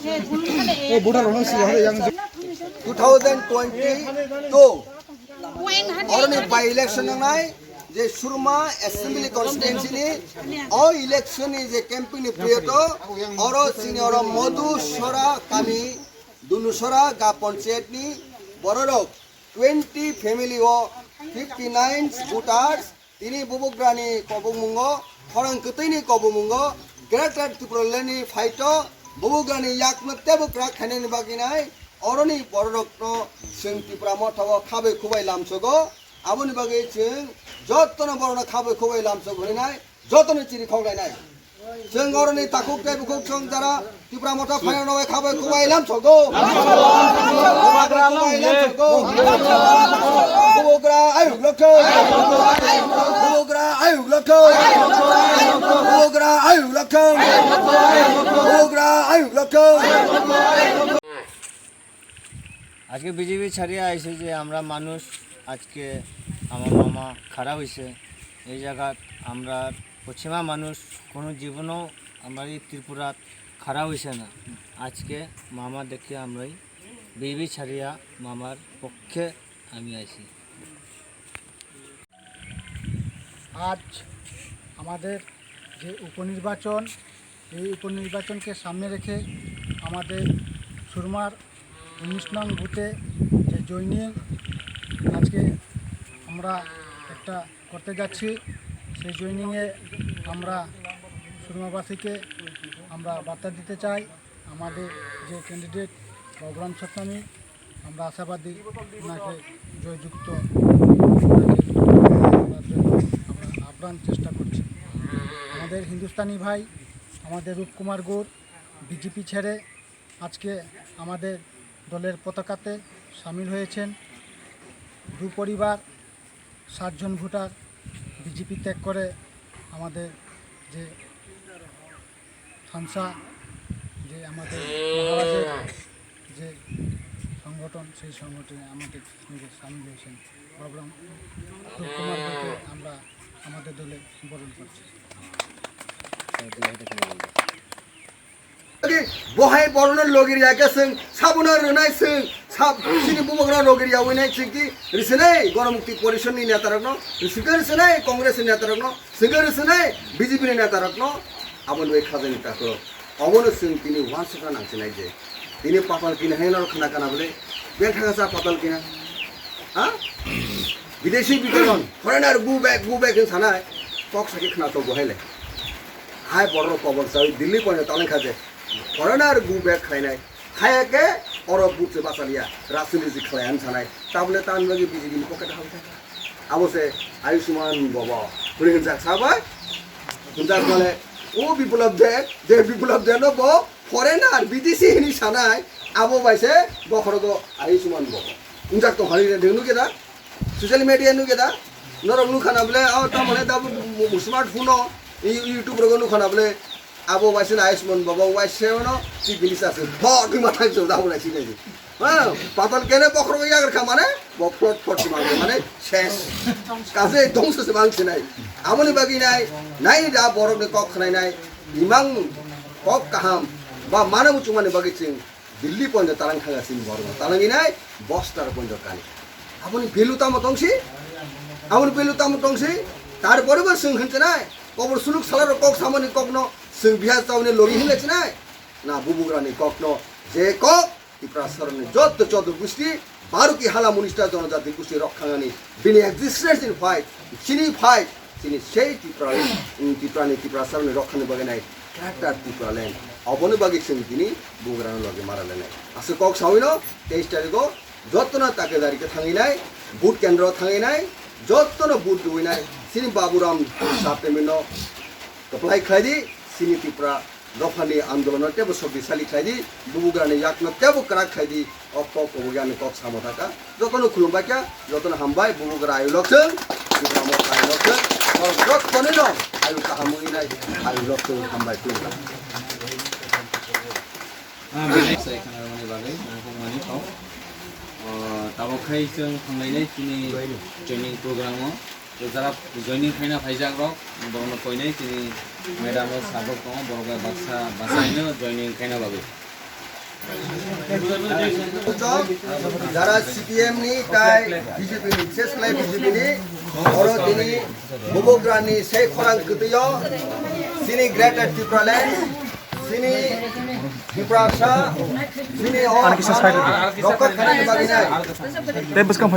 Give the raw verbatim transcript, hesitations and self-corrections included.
Two thousand twenty-two oroni by election nangnai je Surma Assembly Constituency ni o election ni je campaign ni period o oro chini oro Madhusora kami Dunusora ga panchayat ni bororok twenty family o fifty nine voters tini bubugrani kobomungo, khorang kwtwini kobomungo, Greater Tipraland ni fight o bubugrani yakno tebo kwrak khainani bagwi nai, oroni bororokno chwng Tipra Motha o khabai khubai lamsogo, aboni bagwi chwng jotono borokno khabai khubai lamsogo hwnwi nai, jotono chiri khok lainai. Chwng oroni takhuk tei bukhuk chwng jara Tipra Motha phairokno bai khabai kubai lamsogo. Khabai kubai lamsogo. Bubugra ayuk lokthong. Bubugra ayuk lokthong. Bubugra ayuk lokthong. Bubugra ayuk lokthong. আজকে বিজেপি ছাড়িয়ে আইছে যে আমরা মানুষ, আজকে আমার মামা খারাপ হয়েছে। এই জায়গাত আমরা পশ্চিমা মানুষ কোনো জীবনও আমরা এই ত্রিপুরাত খারাপ হয়েছে না। আজকে মামা দেখে আমরাই বিজেপি ছাড়িয়া মামার পক্ষে আমি আইছি। আজ আমাদের যে উপনির্বাচন, এই উপনির্বাচনকে সামনে রেখে আমাদের সুরমার উনিশ নং বুথে যে জয়েনিং আজকে আমরা একটা করতে যাচ্ছি, সেই জয়েনিংয়ে আমরা সুরমাবাসীকে আমরা বার্তা দিতে চাই, আমাদের যে ক্যান্ডিডেট বাবুরাম সতনামী, আমরা আশাবাদী ওনাকে জয়যুক্ত করার জন্য আমরা আপ্রাণ চেষ্টা করছি। আমাদের হিন্দুস্তানি ভাই, আমাদের রূপকুমার গুর বিজেপি ছেড়ে আজকে আমাদের দলের পতাকাতে সামিল হয়েছেন। দু পরিবার, সাতজন ভোটার বিজেপি ত্যাগ করে আমাদের যে থানসা, যে আমাদের মহারাজের যে সংগঠন, সেই সংগঠনে আমাদের সঙ্গে সামিল হয়েছেন। বাবুরাম কুমার গুরকে আমরা আমাদের দলে বরণ করছি। Bohai borokno logiriya khe chwng sabono rwnai, chwng sab chini bubagra logiriya winai chwng ki rwswnai Ganamukti Porishad ni neta rokno, rwswk rwswnai Congress ni neta rokno, chwng rwswnai B J P ni neta rokno, aboni bai khajani takhuk. Obono chwng tini uansukna nangsinai je tini patal kini hai norok khna kana bole beng thangsa patal kina. Ha? Bidesi bitoron, foreigner go back, go back hin sanai, kok saki khna to bohai le. Hai borok kobor sawi Delhi pono taleng kha je, foreigner go back khlainai, khaya khe oro but se bachaliya, rajniti khlai han sanai, tabole tan bagi B J P ni pocket hal thaka. Abo se Ayushman Bhava, hwnwi hwnjak sabai, hwnjak male, o Biplab Deb, je Biplab Deb no bo foreigner, bidesi hini sanai, abo bai se bokhorogo Ayushman Bhava. Hwnjak tong hari nukhe da? Social media nukhe da, norok nukha na bole, o tamo le da smartphone o, YouTube rogo nukha na bole, abo waisa na Ayushman Bhava waisa no chief minister se, pho twi ma thang chwng da abo lai sinai. Ha, patal kene bokhorok yagar kha mane, bo plot plot se mang mane, ses. Kaje dongso se mang sinai. Aboni bagwi nai, nai da borok ni kok khnai nai, imang kok kaham, ba mana muchung mani bagwi chwng Delhi pointo talang thanga sini borok talangwi nai bosta rok pointo kani. Aboni value tamo tongsi? Aboni value tamo tongsi? Tarpore bo chwng hwnchwnai kobor suluk sala rok kok samani kokno chwng bihar chauni logi hinle chinai? Na bubugra ni kokno je kok Tiprasa rokni jotto chodo gusti Baruki hala munista jonojati gusti rok thangani bini existence ni fight, chini fight, chini sei Tipra, Tiprani Tiprasarokni rokhani bagwi nai Greater Tipraland. Oboni bagwi chwng tini bugrano logi mara lenai. Aswk kok sawino teis tarikgo jotono takedari khe thangwi nai, vote kendro thangwi nai, jotono vote rwi nai. Chini Baburam Saptemino kwplai khlai di, chini Tipra dophani andolono teibo shoktisali khlai di, bubugrani yakno teibo kwrak khlai di, o kok kubui ani kok samo thaka. Jotono khulumbai kha, jotono hambai, bubugra ayuk lokchwng, bubugra mo ayuk lokchwng, borok jotonino ayuk kaham wngwi nai, ayuk lokchwng hambai khulumkha. Ah, belai sai khna rwmani bagwi nangkukmani kok. O, tabuk khai chwng thanglainai chini training program o. Jara joining khaina phaijak rok, borokno koinai chini madam rok sir rok tongo, borok bai baksa basaino joining khaina bagwi. Jara C P M ni tai B J P ni, ses khlai B J P ni, oro tini Bubagrani sei khorang kwtwio, chini Greater Tipraland, chini Tiprasa, chini o Ani kisa side rokha khanani bagwi nai. Tei bwskang